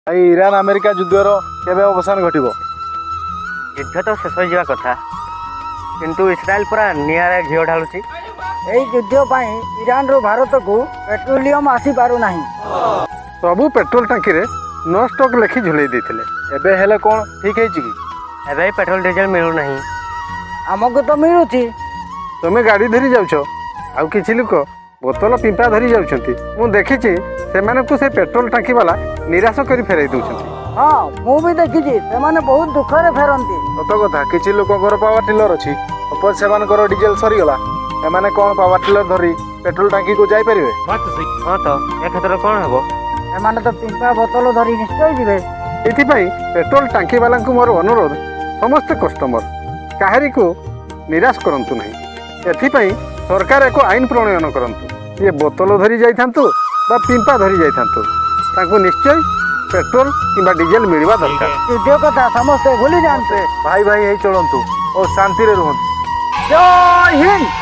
ଏଇ Iran America ଯୁଦ୍ଧର କେବେ ଅବସାନ ଘଟିବ? ଯୁଦ୍ଧ ତ ଶେଷ ହୋଇଯିବା କଥା, କିନ୍ତୁ ଇସ୍ରାଏଲ ପୁରା ନିଆଁରେ ଘିଅ ଢାଳୁଛି। ଏହି ଯୁଦ୍ଧ ପାଇଁ ଇରାନରୁ ଭାରତକୁ ପେଟ୍ରୋଲିୟମ ଆସିପାରୁନାହିଁ। ସବୁ ପେଟ୍ରୋଲ ଟାଙ୍କିରେ ନୋ ଷ୍ଟକ୍ ଲେଖି ଝୁଲେଇ ଦେଇଥିଲେ। ଏବେ ହେଲେ କ'ଣ ଠିକ୍ ହେଇଛି କି? ଏବେ ବି ପେଟ୍ରୋଲ ଡିଜେଲ ମିଳୁନାହିଁ। ଆମକୁ ତ ମିଳୁଛି। ତମେ ଗାଡ଼ି ଧରି ଯାଉଛ, ଆଉ କିଛି ଲୋକ ବୋତଲ ପିମ୍ପା ଧରି ଯାଉଛନ୍ତି। ମୁଁ ଦେଖିଛି, ସେମାନଙ୍କୁ ସେ ପେଟ୍ରୋଲ ଟାଙ୍କି ବାଲା ନିରାଶ କରି ଫେରାଇ ଦେଉଛନ୍ତି। ହଁ, ମୁଁ ବି ଦେଖିଛି, ସେମାନେ ବହୁତ ଦୁଃଖରେ ଫେରନ୍ତି। ସତ କଥା। କିଛି ଲୋକଙ୍କର ପାୱାର ଟିଲର ଅଛି। ସପୋଜ ସେମାନଙ୍କର ଡିଜେଲ ସରିଗଲା, ଏମାନେ କ'ଣ ପାୱାର ଟିଲର ଧରି ପେଟ୍ରୋଲ ଟାଙ୍କିକୁ ଯାଇପାରିବେ? ହଁ ତ, ଏ କ୍ଷେତ୍ରରେ କ'ଣ ହେବ? ଏମାନେ ତ ପିମ୍ପା ବୋତଲ ଧରି ନିଶ୍ଚୟ ଯିବେ। ଏଥିପାଇଁ ପେଟ୍ରୋଲ ଟାଙ୍କି ବାଲାଙ୍କୁ ମୋର ଅନୁରୋଧ, ସମସ୍ତେ କଷ୍ଟମର କାହାରିକୁ ନିରାଶ କରନ୍ତୁ ନାହିଁ। ଏଥିପାଇଁ ସରକାର ଏକ ଆଇନ ପ୍ରଣୟନ କରନ୍ତୁ। ଇଏ ବୋତଲ ଧରି ଯାଇଥାନ୍ତୁ ବା ପିମ୍ପା ଧରି ଯାଇଥାନ୍ତୁ, ତାଙ୍କୁ ନିଶ୍ଚୟ ପେଟ୍ରୋଲ କିମ୍ବା ଡିଜେଲ ମିଳିବା ଦରକାର। ଯୁଦ୍ଧ କଥା ସମସ୍ତେ ଭୁଲି ଯାଆନ୍ତୁ। ଭାଇ ଭାଇ ହେଇ ଚଳନ୍ତୁ ଓ ଶାନ୍ତିରେ ରୁହନ୍ତୁ। ଜୟ ହିନ୍ଦ।